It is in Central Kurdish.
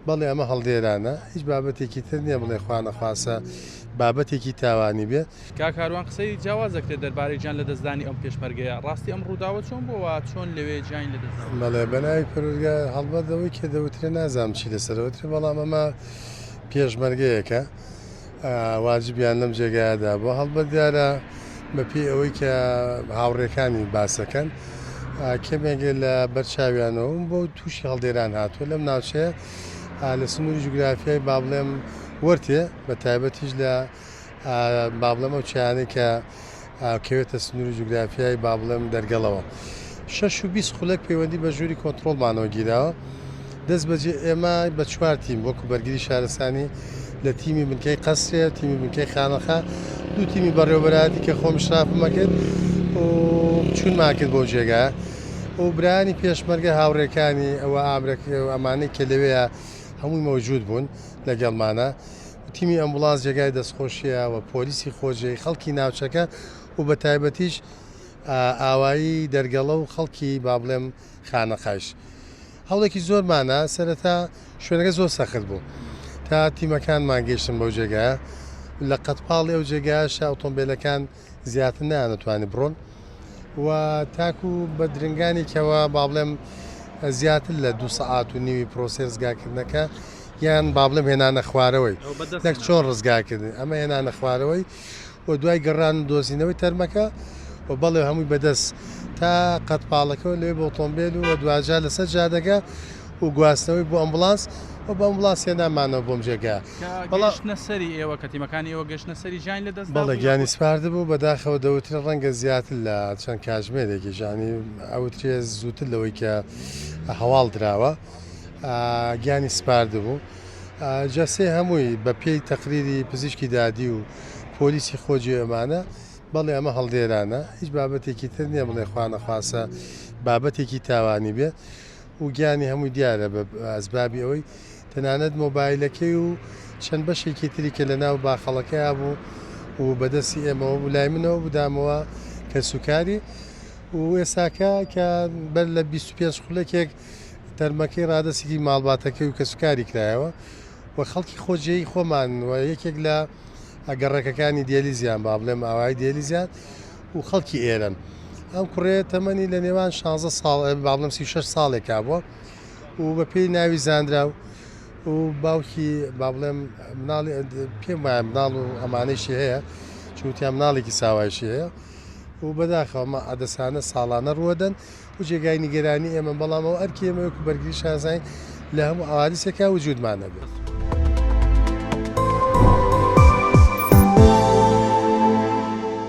بەڵێ ئەمە هەڵدێرانە، هیچ بابەتێکی تر نییە بڵێ خوانەخواستە بابەتێکی تاوانی بێ. کاک هاروان قسەی جیاواز دەکرێت دەربارەی گیان لەدەستدانی ئەم پێشمەرگەیە، ڕاستی ئەم ڕووداوە چۆن بووە و چۆن لەوێ گیانی لەدەستداوە؟ بەڵێ بەناوی پەروەردگار هەڵبەت ئەوەی کە دەوترێ نازانم چی لەسەر ئەوترێ بەڵام ئەمە پێشمەرگەیەکە واجبیان لەم جێگایەدا بووە هەڵبەت دیارە بەپێی ئەوەی کە هاوڕێکانی باسەکەن کەمێک لە بەرچاویانەوە بۆ تووشی هەڵدێران هاتووە لەم ناوچەیە لە سنووری جوگرافیای با بڵێم وەرتێ بە تایبەتیش لە با بڵێم ئەو چیانەی کە کەوێتە سنووری جوگرافیای با بڵێم دەرگەڵەوە. 6:20 پەیوەندی بە ژووری کۆنتڕۆڵمانەوە گیراوە. دەست بەجێ ئێمە بە چوار تیم وەکو بەرگری شارستانی لە تیمی بنکەی قەسرێ، تیمی بنکەی خانەقا، دوو تیمی بەڕێوەبەرایەتی کە خۆم ئیشرافم ئەکرد و چوونمان کرد بۆ جێگا و برایانی پێشمەرگە هاوڕێکانی ئەوە ئامرەک ئەمانەی کە لەوێیە هەمووی مەوجود بوون لەگەڵمانە. تیمی ئەمبوڵانس جێگای دەستخۆشییە و پۆلیسی خۆجێی خەڵکی ناوچەکە و بە تایبەتیش ئاوایی دەرگەڵە و خەڵکی با بڵێم خانەقایش هەوڵێکی زۆرمانە سەرەتا شوێنەکە زۆر سەخت بوو تا تیمەکانمان گەیشتن بەو جێگایە لە قەتپاڵی ئەو جێگایەشە ئۆتۆمبیلەکان زیاتر نەیانەتوانی بڕۆن و تاکو بە درنگانێکەوە با بڵێم زیاتر لە دوو سەعات و نیوی پرۆسەی ڕزگارکردنەکە یان با بڵێم هێنانە خوارەوەی نەک چۆن ڕزگارکردن ئەمە هێنانە خوارەوەی و دوای گەڕان و دۆزینەوەی تەرمەکە و بەڵێ هەمووی بەدەست تا قەتپاڵەکەەوە لەوێ بۆ ئۆتۆمبێل و دواجار لەسەر جادەکە و گواستنەوەی بۆ ئەمبوڵانس و بە ئەمبوڵانس هێنامانەوە بۆم جێگا. کە گەیشتنە سەری ئێوە، کە تیمەکانی ئێوە گەیشتنە سەری گیانی لە دەست دابوو بەڵێ گیانی سپاردبوو، بەداخەوە دەوترێ ڕەنگە زیاتر لە چەند کاتژمێرێکیش، یانی ئەوترێ زووتر لەوەی کە هەواڵ دراوە گیانی سپاردبوو. جەسەی هەمووی بە پێی تەقریری پزیشکی دادی و پۆلیسی خۆجێ ئەمانە، بەڵێ ئەمە هەڵدێرانە، هیچ بابەتێکی تر نییە بڵێ خوانەخواستە بابەتێکی تاوانی بێ. و گیانی هەمووی دیارە بە ئەسبابی ئەوەی تەنانەت مۆبایلەکەی و چەند بەشێکی تری کە لەناو باخەڵەکەیا بوو و بەدەستی ئێمەوە بوو لای منەوە بوو دامەوە کەسوکاری و ئێستاکە کە بەر لە 25 خولەکێک تەرمەکەی ڕادەستی ماڵباتەکەی و کەسوکاری کرایەوە و خەڵکی خۆجێی خۆمان و یەکێک لە گەڕەکەکانی دێلیزیان با بڵێم ئاوایی دێلیزیان و خەڵکی ئێرەن. ئەم کوڕەیە تەمەنی لە نێوان 16 ساڵ با بڵێم 36 ساڵێکا بووە و بە پێی ناوی زانراو و باوکی با بڵێم مناڵی پێم وایە مناڵ و ئەمانەیشی هەیە چوتیان مناڵێکی ساوایشی هەیە و بەداخەوە ئەمە عەدەسانە ساڵانە ڕووەدەن و جێگای نیگەرانی ئێمە بەڵام ئەو ئەرکی ئێمە وەکو بەرگری شارستانی لە هەموو حەوادیسێکا وجودمان هەبێت.